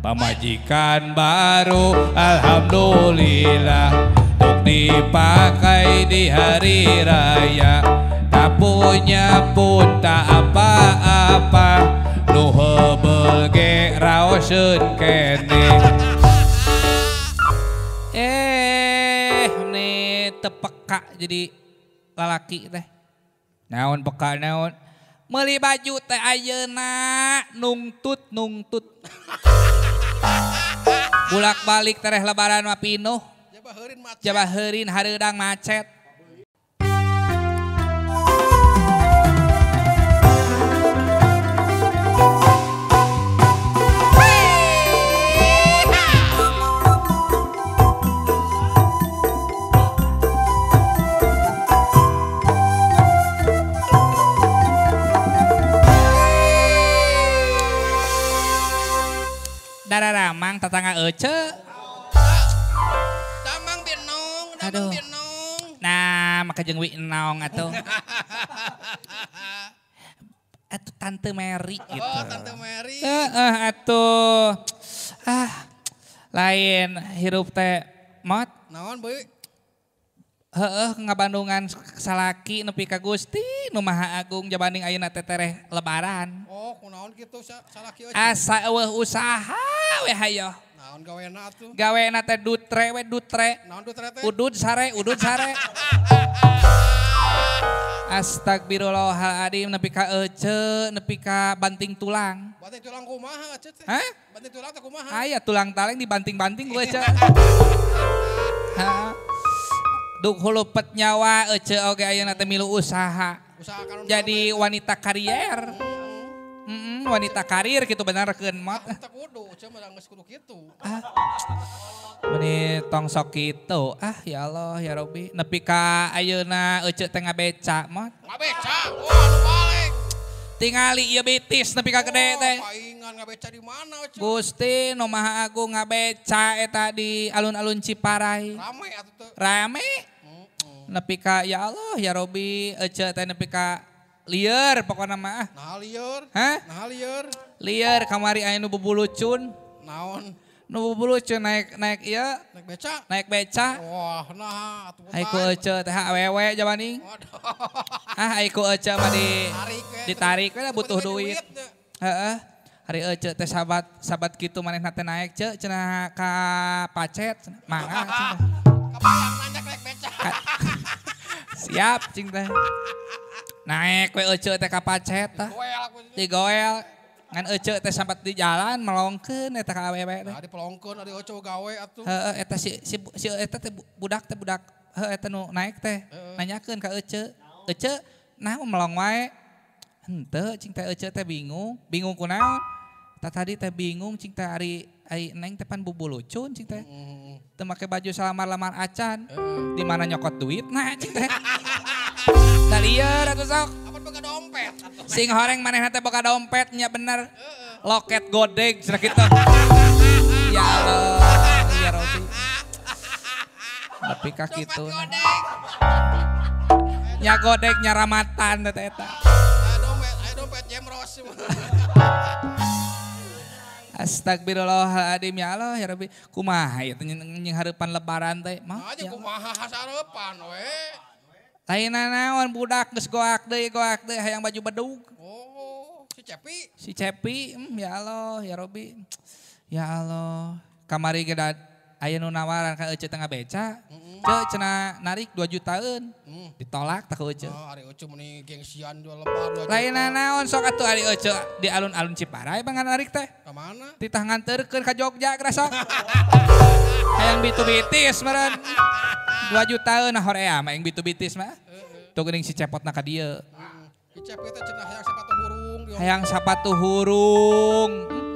Pamajikan baru alhamdulillah untuk dipakai di hari raya. Tak punya pun tak apa-apa, nu heubeul ge raoseun keneh. Nih teu peka jadi lalaki teh. Naon peka naon? Meuli baju teh ayeuna nungtut. Bulak-balik tereh lebaran mah pinuh. Jabaheurin hareudang macet. Dararamang tetangga ece. Damang binong, damang binong. Nah, maka jeung winong atuh. Atuh Tante Mary gitu. Oh, Tante Mary. Heeh, atuh. Ah, lain hirup teh mot. Naon, Beuy? Heeh, ngabandungan salaki nepi ka Gusti nu Maha Agung jabanding ayeuna teh tereh lebaran. Oh, kunaon kitu salaki euy? Asa eueuh usaha we hayo. Naon gawena atuh? Gawena teh dutre we dutre. Naon dutre teh? Udud sare, udud sare. Astagfirullahaladzim nepi ka ece, nepi ka banting tulang. Banting tulang kumaha ece teh? Hah? Banting tulang teh kumaha? Aya tulang taleng dibanting-banting ku ece. Hah? Duk hulupet nyawa ece oge ayeuna teh milu usaha. Jadi wanita karier. Wanita karir gitu benerkeun mot. Teu kudu ece mah geus kudu kitu. Ah. Meuni tong sok kitu. Ah ya Allah ya Robi. Nepi ka ayeuna ece teh ngabeca mot. Ngabeca? Wah nu balik. Tingali ieu bitis nepi ka gede teh. Paingan ngabeca di mana ece? Gusti nu Maha Agung ngabeca eta di alun-alun Ciparai. Rame atuh teh. Rame? Nepi ka ya Allah ya Robi ece teh nepi ka lieur pokona mah. Nah lieur. Hah? Nah lieur. Lieur kamari aya nu bubulucun. Naon? Nu bubulucun naik ieu. Naik beca. Naik beca. Wah, nah atuh. Ai ku ece teh awewe jabaning. Ah ai ku ece mah ditarik we butuh duit. Heeh. Hari ece teh sahabat kitu manehna teh naik ce cenah ka pacet mangga cenah. Kabayang nanjak naik beca. Siap cing teh. Naik we ece teh ka pacet tah. Digoel. Ngan ece teh sampat di jalan melongkeun eta ka awewe teh. Nah dipelongkeun ari ece gawe atuh. Heeh eta si eta teh budak heuh eta nu naik teh nanyakeun ka ece. Ece nah melong wae. Henteu cing teh ece teh bingung, bingung kunaon? Tah tadi teh bingung cing teh ari neng teh pan bubulucun cing teh. Teu make baju salamar-lamar acan. Di mana nyokot duit nah cing teh. Tah lieur atuh sok. Apan boga dompet atuh. Sing horeng manehna teh boga dompet nya bener. Loket godeg cenah kitu. Ya Allah, ya Robi. Nepi ka kitu. Nya godeg nya ramatan teh eta. Aya dompet jemros. Astagfirullahaladzim ya Allah ya Rabbi. Kumaha ieu teh nying hareupan lebaran teh? Mah kumaha hasarepan we. Lain naon budak geus goak deui hayang baju bedug. Oh, si Cepi. Si Cepi, ya Allah ya Rabbi. Ya Allah, kamari ge aya nu nawaran ka ece tengah beca. Ceu cenah narik 2 jutaan. Ditolak tah ku ece. Oh, ari ece meuni gengsian jual lebar 2 juta. Lain naon sok atuh ari ece di alun-alun Ciparai bangan narik teh. Ka mana? Titah nganterkeun ka Jogja geura sok. Hayang bitu-bitis meureun. 2 jutaan nah horea mah yang bitu-bitis mah. Tuh geuning si cepotna ka dieu. Si Cepi teh cenah hayang sepatu hurung. Hayang sepatu hurung.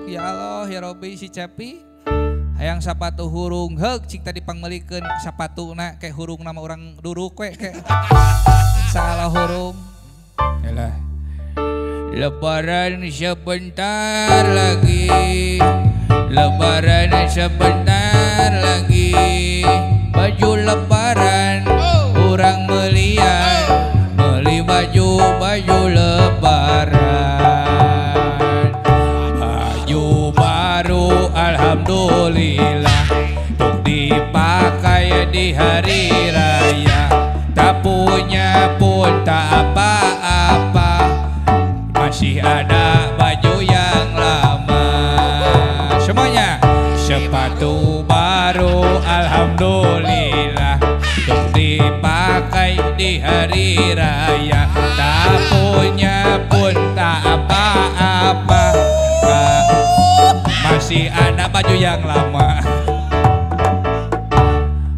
Ya Allah ya Robi si Cepi. Hayang sepatu hurung heug cik tadi pangmeulikeun sapatuna kayak hurung nama orang duruk we kayak. Salah hurung. Yalah. Lebaran sebentar lagi. Lebaran sebentar lagi. Baju lebaran kurang melian. Beli baju lebaran. Baju baru alhamdulillah. alhamdulillah untuk dipakai di hari raya. Tak punya pun tak apa-apa, masih ada baju yang lama. Semuanya sepatu baru alhamdulillah untuk dipakai di hari raya. Tak punya pun tak apa-apa, masih ada baju yang lama.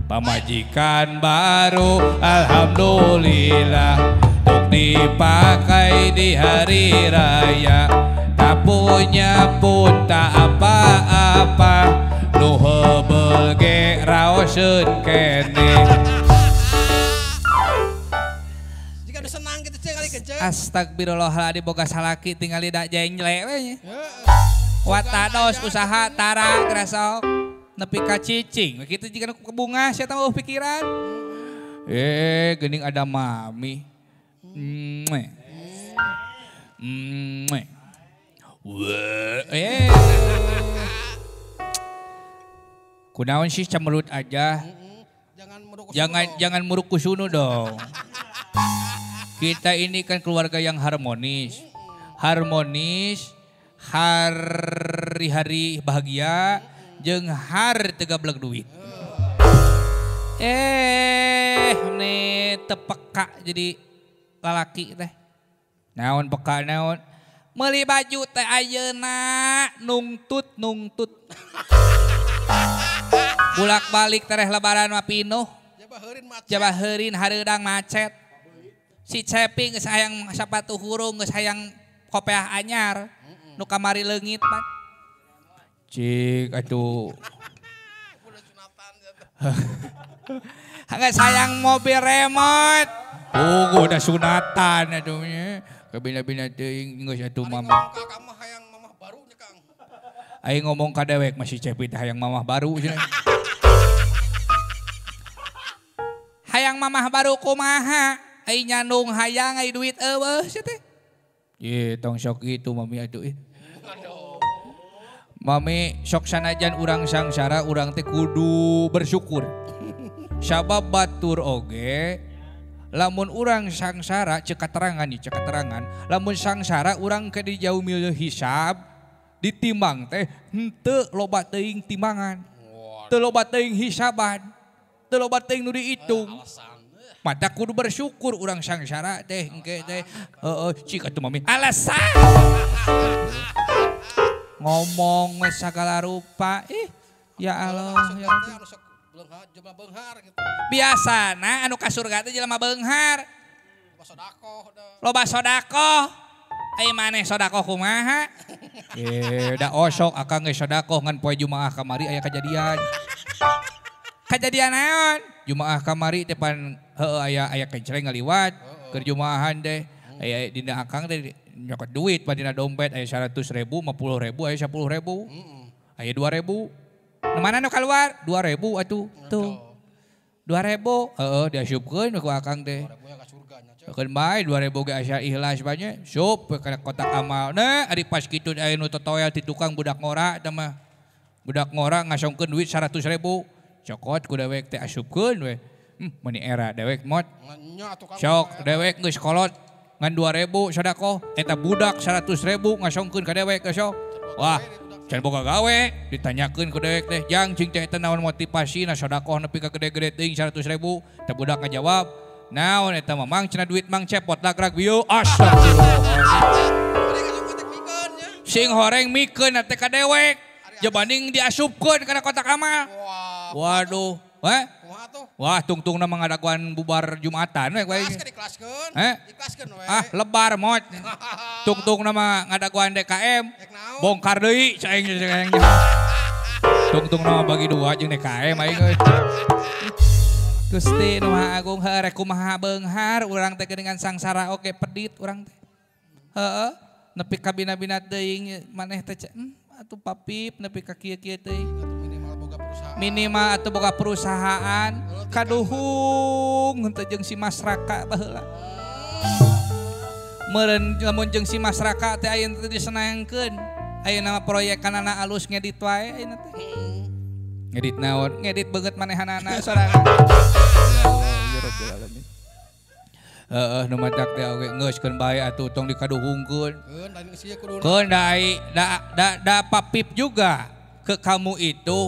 Pamajikan baru alhamdulillah untuk dipakai di hari raya. Tak punya pun tak apa-apa, nu heubeul ge raoseun keneh. Jika udah senang gitu cek kali kecek. Astagfirullahaladzim boga salaki tingali da jengle we nya. Watados usaha tara grasok nepi ka cicing kitu jika nu kebunga sia teh pikiran. Geuning ada mami. Kunaon sih cemerut aja. Jangan muruk kusunu dong. Kita ini kan keluarga yang harmonis. Harmonis, hari-hari bahagia, jeung har teu gablek duit. Nih tepeka jadi lalaki teh. Naon peka naon? Meuli baju teh ayeuna nungtut. Bulak-balik tereh lebaran mah pinuh. Jaba heurin hareudang macet. Si Cepi geus hayang sapatu hurung, geus hayang kopeah anyar. Nu kamari leungit pan. Cik atuh. Geus hayang mobil remote. Oh, udah sunatan atuh nya. Kabina-bina teuing geus atuh mama. Hayang mamah baru nya Kang. Aing ngomong ka dewek masih Cepi teh hayang mamah baru cenah. Hayang mamah baru kumaha? Aing nyandung hayang ai duit eueuh sia teh. Ye tong sok itu mami atuh ih. Mami sok sanajan urang sangsara urang teh kudu bersyukur. Sabab batur oge lamun urang sangsara cek katerangan nih cek katerangan lamun sangsara urang ke dijaumil hisab ditimbang teh henteu loba teuing timbangan. Teu loba teuing hisaban. Teu loba teuing nu diitung. Mata kudu bersyukur urang sangsara teh engke teh heeh cik atuh mami alasan ngomong we sagala rupa ih ya Allah ya biasana anu ka surga teh jelema beunghar loba sodakoh ai maneh sodakoh kumaha da osok akang geus sodakoh ngan poe Jumaah kamari aya kajadian. Kajadian naon? Jumaah kamari teh pan heueuh aya kencreng ngaliwat keur Jumaahan teh aya dina akang teh nyokot duit pan dina dompet aya 100.000, 50.000, aya 10.000. Aya 2.000. Nu mana nu kaluar? 2.000 atuh. Tuh. 2.000 heeh diasupkeun ku akang teh. Keun bae 2.000 ge asa ikhlas bae. Sup kana kotak amal. Nah, ari pas kitu aya nu totoel ti tukang budak ngora eta mah. Budak ngora ngasongkeun duit 100.000. Cokot ku dewek teh asupkeun we. Meuni era dewek mot. Sok dewek geus kolot ngan 2.000 sodakoh eta budak 100.000 ngasongkeun ka dewek sok. Wah, can boga gawe ditanyakeun ku dewek teh, "Jang cing teh eta naon motivasina sodakoh nepi ka gede-gede teuing 100.000?" Teh budak ngajawab, "Naon eta mah mang cenah duit mang cepot lagrag bieu." Astagfirullah. Sing horeng mikeun teh ka dewek. Jabanding diasupkeun kana kotak amal. Waduh, wah tungtungna mah ngadaguan bubar Jumatan we. Ikhlaskeun, ikhlaskeun we. Ah, lebar mot. Tungtungna mah ngadaguan DKM. Bongkar deui cai aing. Tungtungna mah bagi dua jeung DKM aing euy. Gusti nu Maha Agung heuh rek kumaha beunghar urang teh geuningan sangsara oge pedit urang teh. Heeh, nepi ka bina-bina teuing maneh teh atuh papip nepi ka kieu-kieu teuing. Minimal atau boga perusahaan kaduhung henteu jeung si Mas Raka baheula. Meureun lamun jeung si Mas Raka teh aya teh disenangkeun, Ayeuna mah proyekanana alus ngedit wae ayeuna teh. Ngedit naon? Ngedit beungeut manehanana sorangan. Ya Rabbil alamin. Heeh nu matak teh oge geus keun bae atuh tong dikaduhungkeun. Keun lain geus ieu kudu. Keun da Pak Pip juga ke kamu itu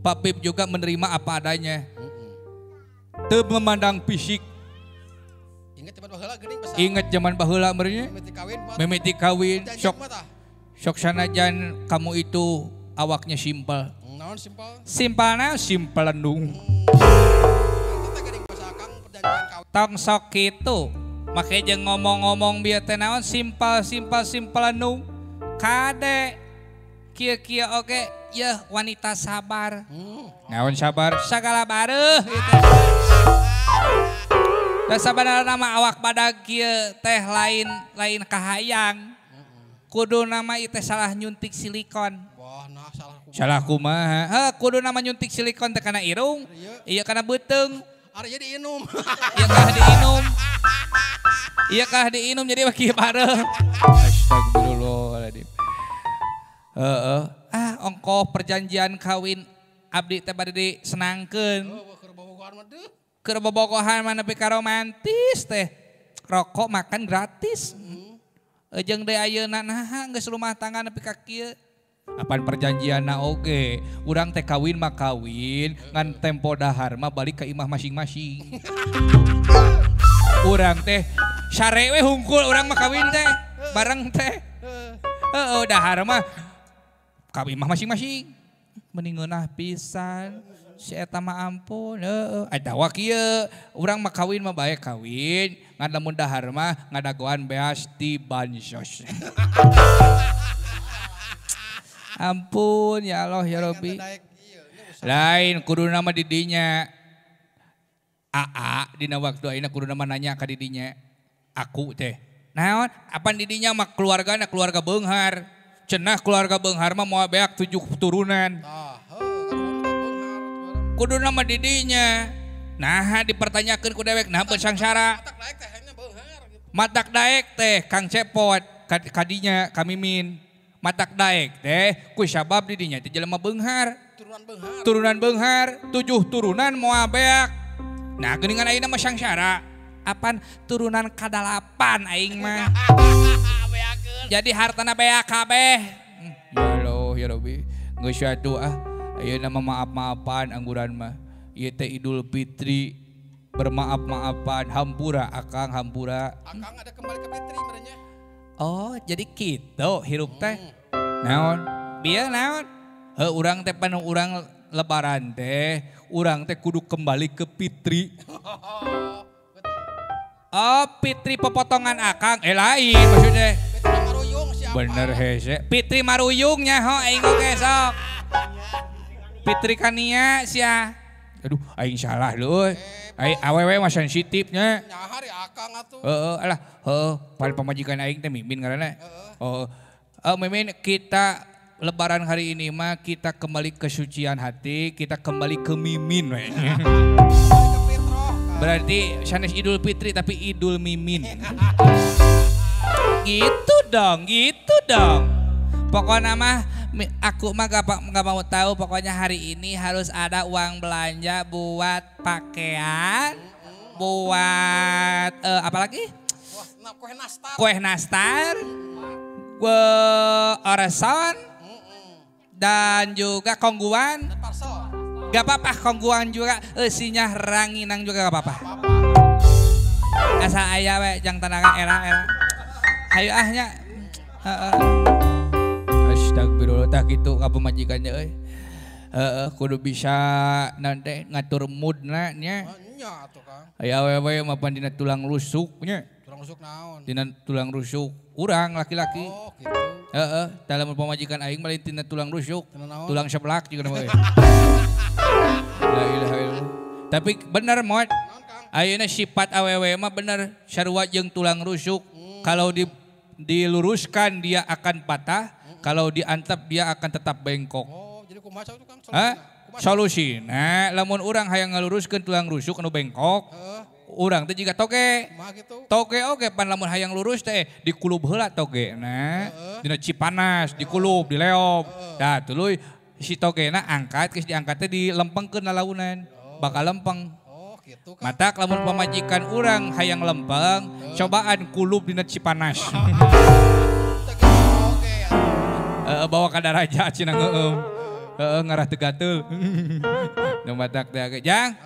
Pak Pip juga menerima apa adanya. Teu memandang fisik. Ingat zaman baheula geuning besar. Ingat zaman baheula meureun. Mimiti kawin. Sok sok sanajan kamu itu awaknya simpel. Naon simpel? Simpelna simpel lendung. Tong sok kitu. Make jeung ngomong-ngomong bieu teh naon simpel simpel simpel lendung. Kade kieu-kieu oge yeuh wanita sabar. Naon sabar? Sagala bareuh gitu. Da sabanarna mah awak badag kieu teh lain lain kahayang. Kudu nama ieu teh salah nyuntik silikon. Wah, nah salah kumaha. Salah kumaha? Heuh, kudu nama nyuntik silikon teh kana irung, ieu kana beuteung. Ari ieu diinum. Ieu kah diinum. Ieu kah diinum jadi mah kieu bareuh. Astagfirullahaladzim. Heeh. Ah, ongkoh perjanjian kawin abdi teh bade disenangkeun. Heuh, keur bobogohan mah deuh. Keur bobogohan mah nepi ka romantis teh. Rokok makan gratis. Jeung deui ayeuna naha geus rumah tangga nepi ka kieu. Apan perjanjianna oge, urang teh kawin mah kawin, ngan tempo dahar mah balik ka imah masing-masing. Urang teh sare we hungkul urang mah kawin teh, bareng teh. Heeh, dahar mah ka imah masing-masing. Mending ngeunah pisan. Si eta mah ampun, heeh. Eta wa kieu, urang mah kawin mah bae kawin, ngan lamun dahar mah ngadagoan beas ti bansos. Ampun ya Allah ya Rabbi. Lain kudu nama didinya. Aa dina waktu ayeuna kudu nama nanya ka didinya. Aku teh. Naon? Apan didinya mah keluargana keluarga beunghar. Cenah keluarga beunghar mah moal beak 7 turunan. Kudu nama didinya. Nah dipertanyakeun ku dewek nah sangsara. Matak daek teh Kang Cepot kadinya Kamimin. Matak daek teh ku sabab didinya teh jelema beunghar. Turunan beunghar, 7 turunan moal beak. Nah geuningan ayeuna mah sangsara. Apan turunan kadalapan aing mah. Jadi hartana beak kabeh. Ya Allah ya Rabbi. Geus atuh ah. Ayeuna mah maaf-maafan angguran mah. Ieu teh Idul Fitri bermaaf-maafan, hampura akang hampura. Akang ada kembali ke Fitri merenya. Oh, jadi kitu hirup teh. Naon? Bieu naon? Heuh urang teh pan urang lebaran teh, urang teh kudu kembali ke Fitri. Oh, Fitri pepotongan akang. Eh lain maksudnya. Fitri Maruyung siapa? Bener hese. Fitri Maruyung nya ho aing oge sok. Fitri Kania sia. Aduh, aing salah leuy. Aing awewe mah sensitif nya. Nyahar ya akang atuh. Heeh, alah, heeh, pan pamajikan aing teh Mimin ngaranna. Heeh. Oh, Mimin kita lebaran hari ini mah kita kembali ke kesucian hati, kita kembali ke Mimin we. Berarti sanes Idul Fitri tapi Idul Mimin. Gitu dong, gitu dong. Pokoknya mah aku mah gak mau tahu, pokoknya hari ini harus ada uang belanja buat pakaian, buat apa lagi? Kue nastar. Kue nastar, oreson, dan juga kongguan. Gak apa-apa kongguan juga, isinya ranginang juga gak apa-apa. Asal ayah we, jang tenaga era-era. Ayo ahnya. Astagfirullah tah kitu ka pamajikannya euy. Heeh, kudu bisa nanti ngatur moodna nya. Nya atuh Kang. Aya awewe mah pan dina tulang rusuk nya. Tulang rusuk naon? Dina tulang rusuk urang laki-laki. Oh gitu. Heeh, tah lamun pamajikan aing mah lain tina tulang rusuk, tulang seblak juga mah euy. La ilaha illallah. Tapi bener mod. Ayeuna sifat awewe mah bener sarua jeung tulang rusuk. Kalau diluruskan dia akan patah, kalau diantap dia akan tetap bengkok. Oh, jadi kumaha itu Kang? Solusina lamun urang hayang ngaluruskeun tulang rusuk anu bengkok. Urang teh jiga toge. Toge oge pan lamun hayang lurus teh dikulub heula togena. Dina Cipanas dikulub, dileob. Tah tuluy si togena angkat geus diangkat teh dilempengkeun lalaunan. Bakal lempeng. Oh gitu kan. Matak lamun pamajikan urang hayang lempeng, cobaan kulub dina Cipanas. Bawa ka daraja cenah ngeueum. Heeh ngarah teu gatel. Nu matak teh jang.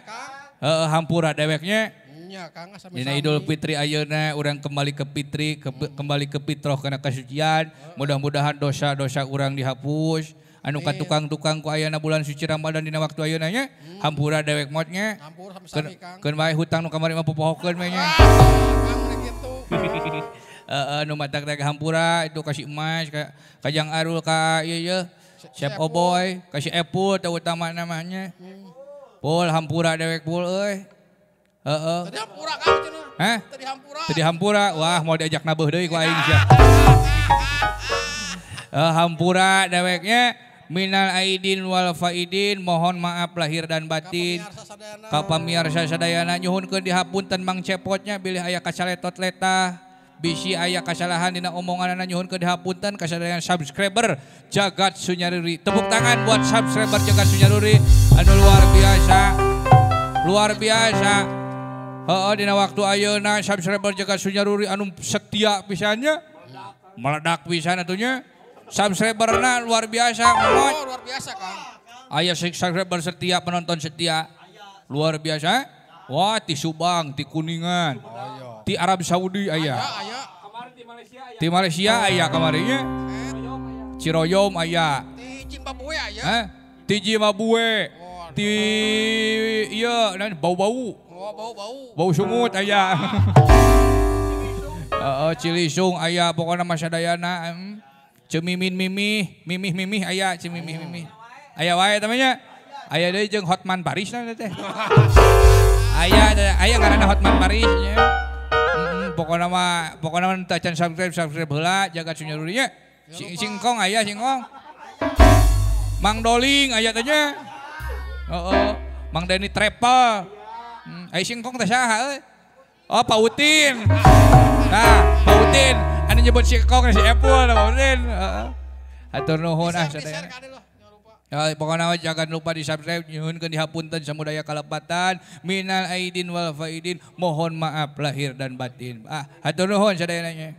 Heeh hampura deweknya. Nya Kang sami-sami. Dina Idul Fitri ayeuna urang kembali ke fitri, kembali ke fitrah kana kasucian. Mudah-mudahan dosa-dosa urang dihapus. Anu ka tukang-tukang ku ayeuna bulan suci Ramadan dina waktu ayeuna nya. Hampura dewek mot nya. Hampur sami-sami Kang. Keun wae hutang nu kamari mah popohokeun we nya. Kang kitu. Nu matak teh hampura itu kasih emas ka Kajang Arul ka ieu ye Chef Oboy kasih Epul teh utama namanya. Pul hampura dewek pul euy. Heeh. Tadi hampura Kang cenah. Hah? Tadi hampura. Tadi hampura. Wah, mau diajak nabeuh deui ku aing sia. Hampura deweknya minal aidin wal faidin, mohon maaf lahir dan batin. Ka pamiarsa sadayana nyuhunkeun dihapunten Mang Cepotnya bilih aya kasaletot letah. Bisi aya kasalahan dina omonganana nyuhunkeun dihapunten kasadayana subscriber Jagat Sunyaruri. Tepuk tangan buat subscriber Jagat Sunyaruri anu luar biasa. Luar biasa. Heeh dina waktu ayeuna subscriber Jagat Sunyaruri anu setia pisannya. Meledak pisan atunya. Subscriberna luar biasa. Oh, luar biasa Kang. Aya subscriber setia, penonton setia. Luar biasa. Wah, ti Subang, ti Kuningan. Ti Arab Saudi aya. Ti Malaysia aya kamarinya. Ciroyom aya. Ti Zimbabwe aya. Hah? Ti Zimbabwe. Ti ieu bau-bau. Oh, bau-bau. Bau sungut aya. Heeh, Cilisung aya pokona mah sadayana. Cemimin mimih, mimih-mimih aya, cemimih-mimih. Aya wae tamanya. Aya deui jeung Hotman Paris na teh. Aya aya ngaranna Hotman Paris nya. Pokona mah teu acan subscribe heula Jagat Sunyaruri nya. Singkong aya singkong. Mang Doling aya teh nya. Heeh, Mang Deni Travel. Aya singkong teh saha euy? Oh, Pak Utin. Nah, Pak Utin anu nyebut singkong si Epul Pak Utin. Heeh. Hatur nuhun ah sadayana. Ya, pokoknya jangan lupa di subscribe, nyuhunkeun dihapunten samudaya kalepatan, minal aidin wal faidin, mohon maaf lahir dan batin. Ah, hatur nuhun sadayana nya.